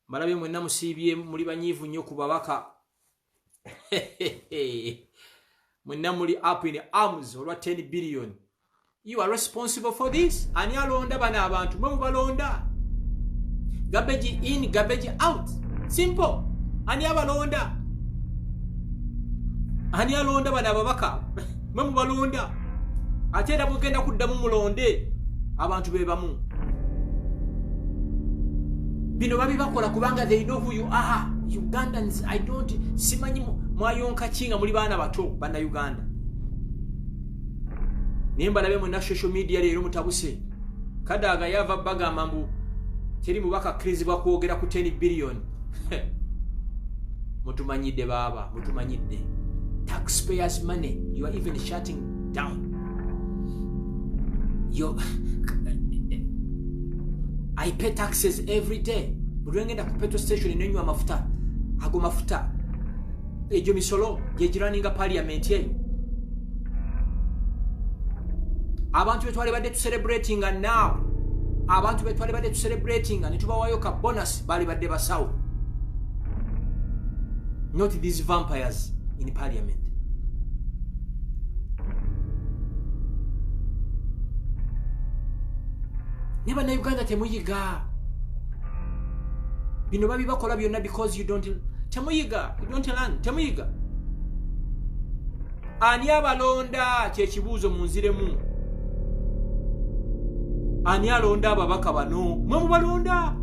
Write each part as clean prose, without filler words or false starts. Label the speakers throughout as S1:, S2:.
S1: Mbalabye mwenna musiibye, muli banyiivu nnyo ku babaka. Mwenna muli up in arms olwa 10 billion. You are responsible for this. Ani alonda bano abantu? Mwe mubalonda. Garbage in, garbage out, simple. Ani abalonda? Ani alonda bano ababaka? Mwe mubalonda, ate era bugenda kuddamu mulonde abantu be bamu. Bino babibakola kubanga they know who you are. Ugandans, I don't, simanyi mwayonka ki nga muli baana bato. Bannayuganda, naye mbalabe mwenna social media leero mutabuse. Kadaaga yava bagamba mbu teri mubaka akkirizibwa kwogera ku 10 billion. Mutumanyidde baaba, mutumanyidde. Taxpayers' money, you are even shutting down yo. I pay taxes every day. Buli lwengenda ku petrol station nenywa amafuta, ago mafuta, egyo misolo gyegirunninga parliament eyo. Abantu betwali badde tucelebratinga now, abantu betwali badde tucelebratinga ne tubawayo ka bonus, baali badde basawo, not these vampires in parliament. Naye Bannayuganda temuyiga. Bino babibakola byonna because you don't, temuyiga, you don't learn, temuyiga. Ani abalonda? Kyekibuuzo munziremu. Ani alonda ababaka bano? Mwe mubalonda.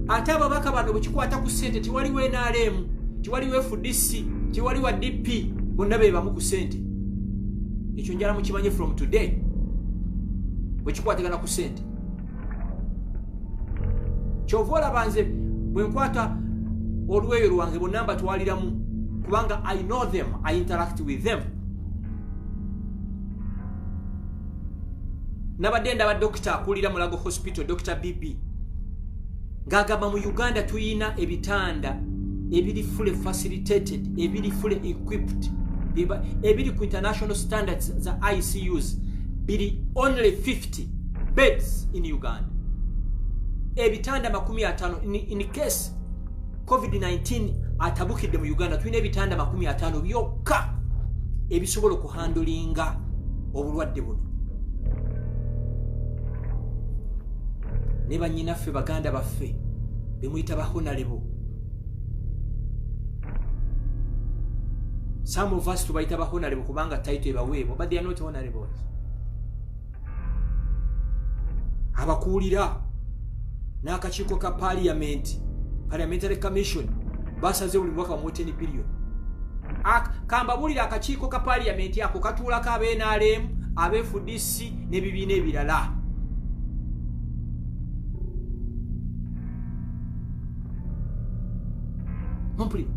S1: Ate ababaka bano bwekikwata ku ssente, tewaliwo NRM, tewaliwo FDC, tewaliwa DP, bonna be bamu ku ssente. Ekyo njala mukimanye from today. Bwekikwatagana ku ssente, kyova olaba nze bwe nkwata olweyo lwange bonna mbatwaliramu, kubanga I know them, I interact with them. Nabadde ndaba dokita akulira Mulago Hospital, Dr BB, ng'agamba mu Uganda tuyina ebitanda ebiri fully facilitated, ebiri fully equipped, ebiri ku international standards za ICUs, biri only 50 beds in Uganda, ebitanda 50. In case COVID-19 atabukidde mu Uganda, tulina ebitanda 50 byokka ebisobola okuhandlinga obulwadde buno. Ne bannyinaffe, baganda baffe bemuyita ba honourable, some of us tubayita ba honourable kubanga title ebaweebwa, but they are not honorables. Abakuulira n'akakiiko ka parliament, Parliamentary Commission, basaze buli mwaka mu 10 billion. Kambabuulira, akakiiko ka parliament ako katuulako ab'NRM, ab'FDC n'ebibiina ebirala. Mumpulira?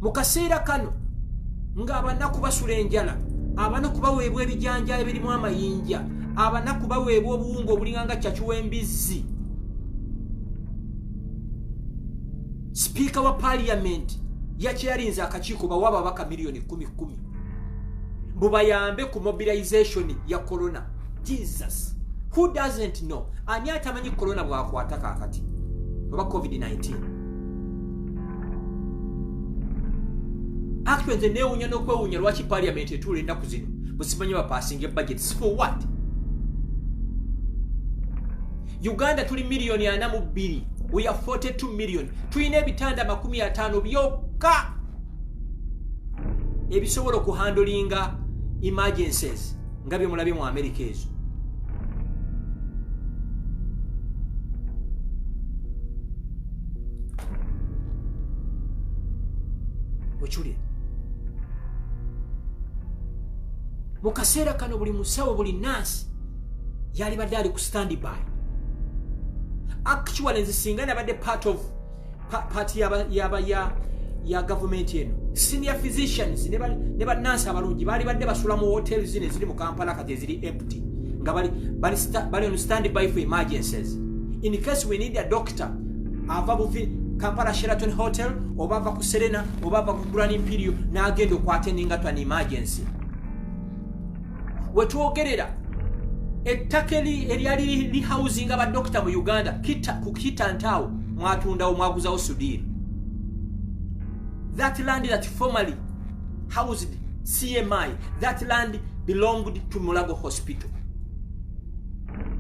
S1: Mu kaseera kano ng'abanaku basula enjala, abanaku baweebwa ebijanjalo ebirimu amayinja, abanaku baweebwa obuwunga obulinga nga ccacu w'embizzi, sipiika wa parliament yakyalinze akakiiko bawa ababaka miliyoni 10 10 bubayambe ku mobilization ya corona. Jesus, who doesn't know? Ani atamanyi corona bwakwata kakati oba COVID-19? Actually, nze neewuunya n'okwewuunya lwaki parliament etuula ennaku zino. Bwesimanyi bapassinga budgets for what? Uganda tuli miliyoni 42, we are 42 million. Tulina ebitanda 50 byokka ebisobola okuhandlinga emergencies nga byemulabye mu America ezo. Okiwulira? Mu kaseera kano buli musawo, buli nansi yali badde ali ku standby. Actually, nze singa nabadde part of part yaba yaba ya ya gavumenti eno, senior physicians ne bannansi abalungi baali badde basula mu hotels zino eziri mu Kampala kati eziri empty, nga bali on stand by for emergencies. In case we need a doctor ava buvi Kampala Sheraton Hotel oba ava ku Serena oba ava ku Grand Imperial n'agenda okwattendinga to an emergency. Wetwogerera ettaka eryali lihousinga badokita mu Uganda ku Kitantaawo mwatundawo mwaguzawo Sudir. That land that formerly housed CMI, that land belonged to Mulago Hospital.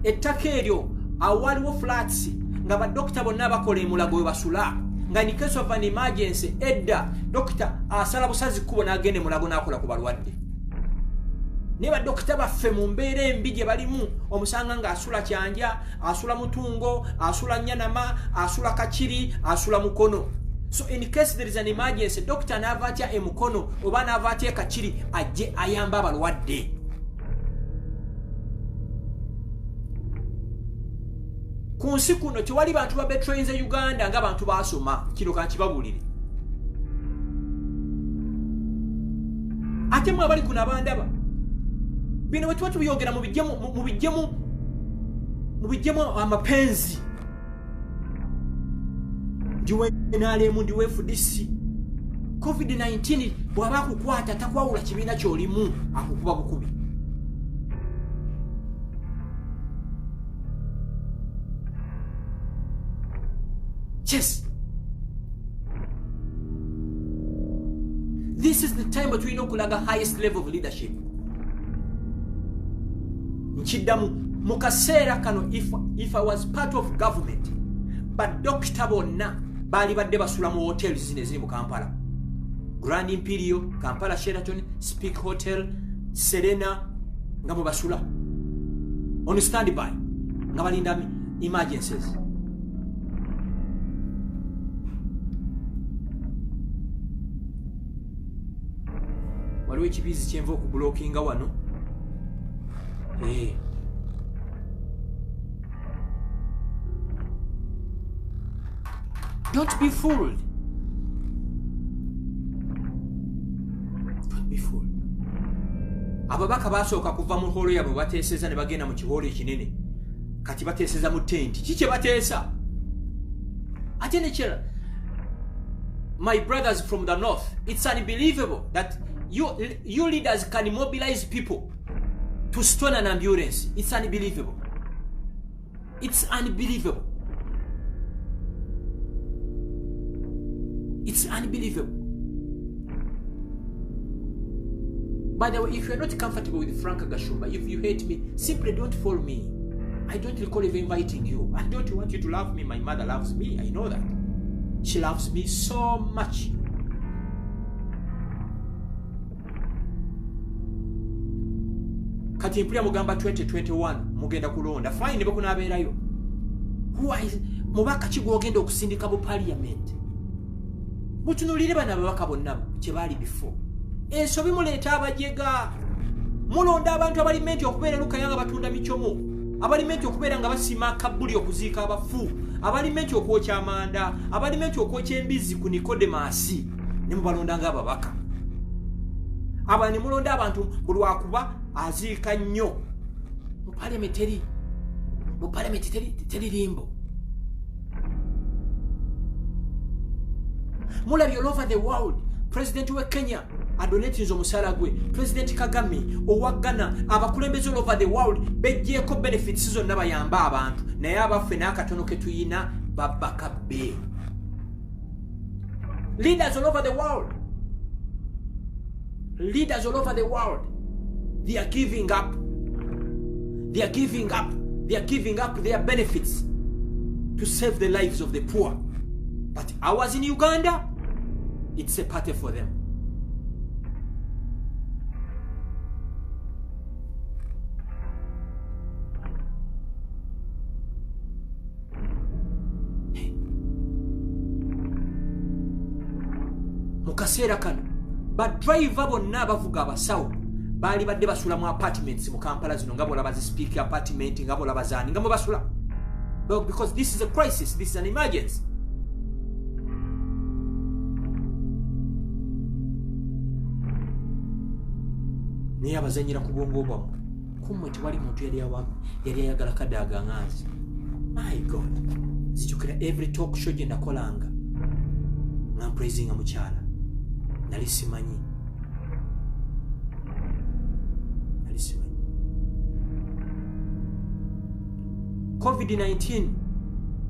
S1: Ettaka eryo awaliwo flats nga badokita bonna bakola emulago we basula, nga in case of an emergency edda dokita asala busazi kkubo n'agenda emulago n'akola ku balwadde. Naye badokita baffe mu mbeera embi gye balimu, omusanga ng'asula Kyanja, asula Mutungo, asula Nyanama, asula Kakiri, asula Mukono. So in case there is an emergency, doctor n'ava atya e Mukono oba n'ava atya e Kakiri ajje ayambe abalwadde. Ku nsi kuno tewali bantu babetrayinze Uganda nga bantu baasoma, kino kankibabuulire. Ate mwe abali kuno abandaba, bino bwe tuba tubyogera mubijjemu amapenzi. Ndiwe NRM, ndiwe FDC. COVID-19 bw'aba akukwata takwawula kibiina ky'olimu, akukuba bukubi. Yes. This is the time tulina okulaga highest level of leadership. Nkiddamu mu kaseera kano, if I was part of government, badokita bonna baali badde basula mu hotels zino eziri mu Kampala: Grand Imperial, Kampala Sheraton, Speak Hotel, Serena, nga mwe basula on standby nga balinda emergencies. Waliwo ekibiizi kyenva okublockinga wano. Don't be fooled. Don't be fooled. Ababaka basooka kuva mu holo yabwe bateeseza ne bagenda mu kihoolo ekinene. Kati bateeseza mu tenti. Ki kye bateesa? Ate nekirala, my brothers from the north, it's unbelievable that you leaders can mobilize people to stone an ambulance. It's unbelievable. It's unbelievable. It's unbelievable. By the way, if you're not comfortable with Frank Gashumba, if you hate me, simply don't follow me. I don't recall even inviting you. I don't want you to love me. My mother loves me. I know that. She loves me so much. Kati mpulira mugamba 2021 mugenda kulonda. Fine, bwe kunaabeerayo. Mubaka ki gw'ogenda okusindika mu parliament? Mutunuulire bano ababaka bonna kye baali before. Ensobi muleeta abajega. Mulonda abantu abali menti okubeera Lukaya nga batunda michomo, abali menti okubeera nga basima akabuli okuziika abafu, abali menti okwokya amanda, abali menti okwokya embizzi ku Nikodemasi, ne mubalonda ng'ababaka. Aba ne mulonda abantu bulwakuba aziika nnyo. Mu parliament teri, mu parliament teri, teri limbo. Mulabye all over the world, President we Kenya adonatinze omusaala gwe, President Kagame owa Ghana, abakulembeze all over the world bejjeeko benefits zonna bayambe abantu, naye abaffe n'akatono ke tuyina babakabbe. Leaders all over the world, leaders all over the world, they are giving up, they are giving up, they are giving up their benefits to save the lives of the poor. But ours in Uganda, it's a party for them. Mu kaseera kano badriver bonna abavuga abasawo baali badde basula mu apartments mu Kampala zino, nga bw'olaba zi Speak apartment, nga bw'olaba zaani, nga mwe basula. Because this is a crisis, this is an emergency. Naye abazanyira ku bwongo bwammwe, kummwe tewali muntu yali ayagala Kadaaga nga nze. My God, nzijukira every talk show gye nakolanga nga mpraisinga mukyala. Nali simanyi, nali simanyi. COVID-19,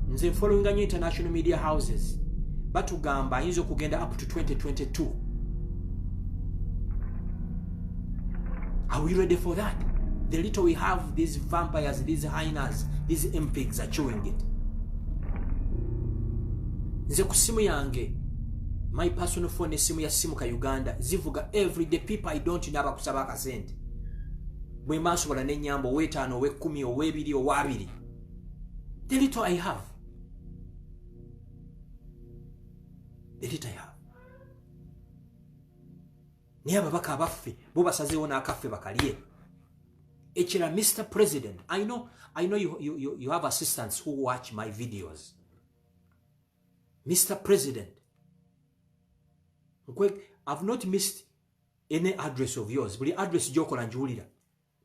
S1: nze followinga nyo international media houses, batugamba ayinza okugenda up to 2022. Are we ready for that? The little we have, these vampires, these hyenas, these MPs are chewing it. Nze ku simu yange, my personal phone, esimu ya Simuka Uganda, zivuga everyday. People I don't know abakusaba akasente. Bwe mba nsobola n'ennyamba ow'etaano, ow'ekkumi, ow'ebiri, ow'abiri. The little I have, the little I have. Naye ababaka abaffe bo basazeewo n'akaffe bakalye. Ekira, Mr President, I know you have assistants who watch my videos. Mr President, I've not missed any address of yours. Buli address gyokola njiwulira.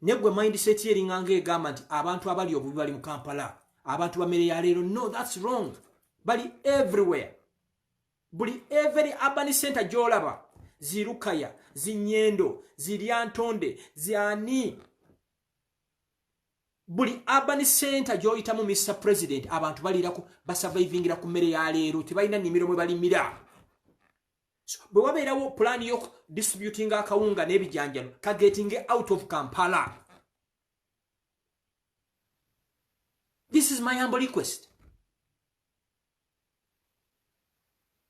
S1: Naye gwe mindset ye eringanga egamba nti abantu abali obubi bali mu Kampala, abantu bamere ya leero. No, that's wrong. Bali everywhere. Buli every urban center gyolaba, zirukaya, zinyendo, ziryantonde, ziani, buli urban center gy'oyitamu, Mr President, abantu baliraku, basurvivingira ku mmere ya leero. Tebalina nnimiro mwe balimira. Bwe wabeerawo pulaani y'okudistributinga akawunga n'ebijanjalo, kagetinge out of Kampala. This is my humble request.